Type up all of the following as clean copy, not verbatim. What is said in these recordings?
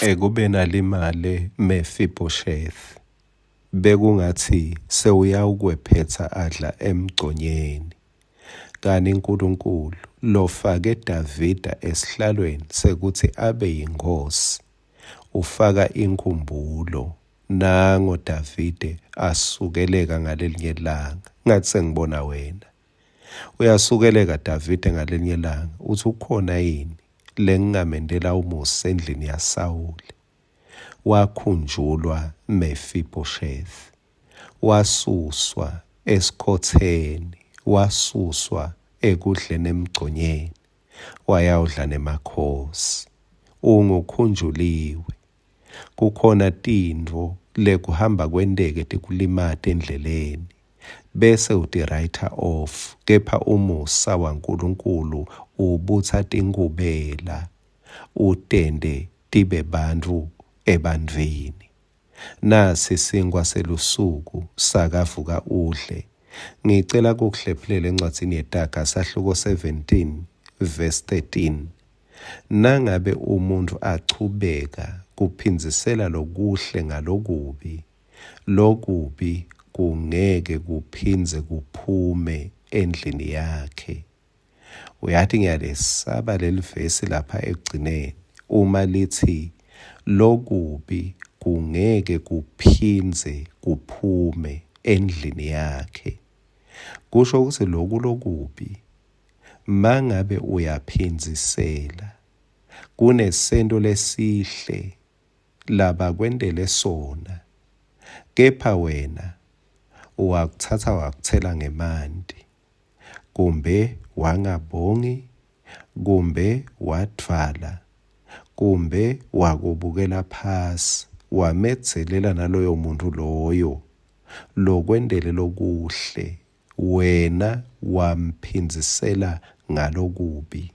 Ekubeni alimale Mefiboshethi, bekungatsi sewuyawukwephetsa adla emgconyeni, kani Nkulunkulu lofake Davide esihlalweni sekutsi abe yinkhosi, ufaka inkhumbulo. Nango Davide asukeleka ngalelinye lilanga, ngatsi sengibona wena. Uyasukeleka Davide ngalelinye lilanga, utsi ukhona yini lengingamentela umusa endlini yaSawule? Wakhunjulwa Mefiboshethi, wasuswa esikhotseni, wasuswa ekudleni emgconyeni, wayawudla nemakhosi. Ungukhunjuliwe. Kukhona tintfo lekuhamba kwenteke tikulimate endleleni bese uti-writer off kepha umusa waNkulunkulu ubutsa tinkhubela utente tibe bantfu ebantfwini. Nasi sinkhwa selusuku sakavuka udle. Ngicela kukuhlephulela encwadzini yeTaga sahluko 17 verse 13. Nangabe umuntfu achubeka kuphindzisela lokuhle ngalokubi, lokubi kungeke kuphindze kuphume endlini yakhe. Uyati ngiyalesaba lelivesi lapha ekugcineni uma litsi lokubi kungeke kuphindze kuphume endlini yakhe. Kusho kutsi loku lokubi Mangabe uyaphindzisela, kunesento lesihle labakwentele sona, kepha wena wakutsatsa wakutsela ngemanti, kumbe wangabongi, kumbe wadvwala, kumbe wakubukela phasi, wamedzelela naloyo muntfu loyo lokwentele lokuhle, wena wamphindzisela ngalokubi.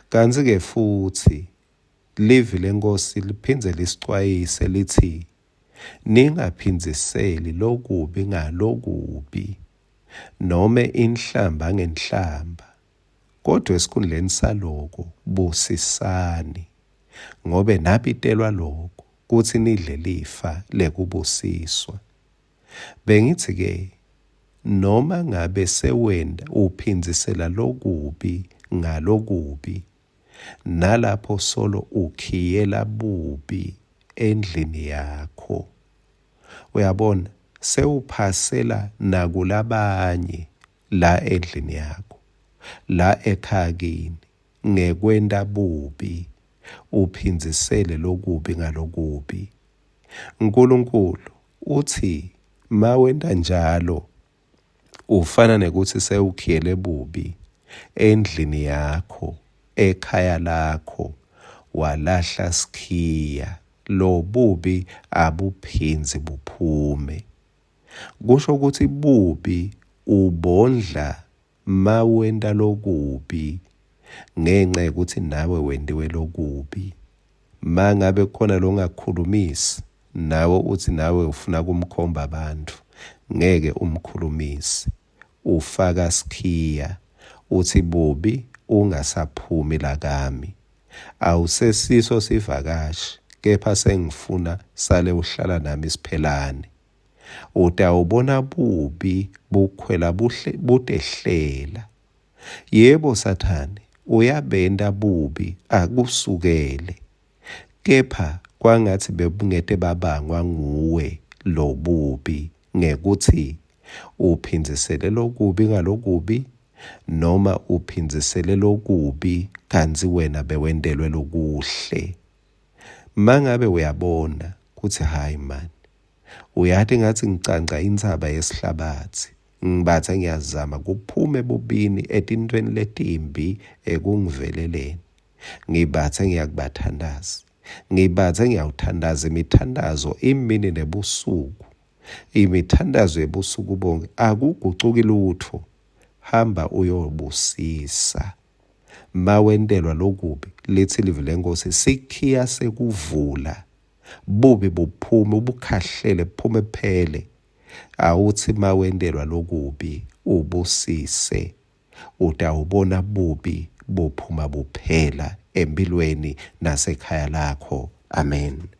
Kantsi-ke futsi livi leNkhosi liphindze lisicwayise litsi, Ningaphindziseli lokubi ngalokubi, nome inhlamba ngenhlamba, kodvwa esikhundleni saloko busisani, ngobe nabitelwa loko, kutsi nidle lifa lekubusiswa. Bengitsi-ke noma ngabe sewenta uphindzisela lokubi ngalokubi, nalapho solo ukhiyela bubi endlini yakho. Uyabona, sewuphasela nakulabanye la endlini yakho, la ekhaya kini, ngekwenta bubi, uphindzisele lokubi ngalokubi. Nkulunkulu utsi mawenta njalo ufana nekutsi sewukhiyele bubi endlini yakho, ekhaya lakho, walahla sikhiya, lobubi abuphindzi buphume. Kusho kutsi bubi ubondla mawenta lokubi ngenca yekutsi nawe wentiwe lokubi. Mangabe kukhona longakukhulumisi nawe utsi nawe ufuna kumkhomba bantfu ngeke umkhulumise ufaka sikhiya utsi bubi ungasaphumi lakami awusesiso sivakashi kepha sengifuna sale uhlala nami siphelane utawubona bubi bukhwela buhle butehlela Yebo, Sathane uyabenta bubi akusukele, kepha kwangatsi bebungete babangwa nguwe lobubi ngekutsi uphindzisele lokubi ngalokubi noma uphindzisele lokubi kantsi wena bewentelwe lokuhle. Mangabe uyabona kutsi hhayi mani Uyati ngatsi ngicanca intsaba yesihlabatsi, ngibatse ngiyazama kuphume ebubini etintfweni letimbi ekungiveleleni. Ngibatse ngiyakubathandaza. Ngibatse ngiyawuthandaza imithandazo imini nebusuku. Imithandazo yebusuku bonke akugucuki lutfo. Hamba uyobusisa. Mawentelwa lokubi litsi livi leNkhosi sikhiya sekuvula bubi buphume ubukhahlele buphume buphele awutsi mawentelwa lokubi ubusise utawubona bubi buphuma buphela empilweni nasekhaya lakho. Amen.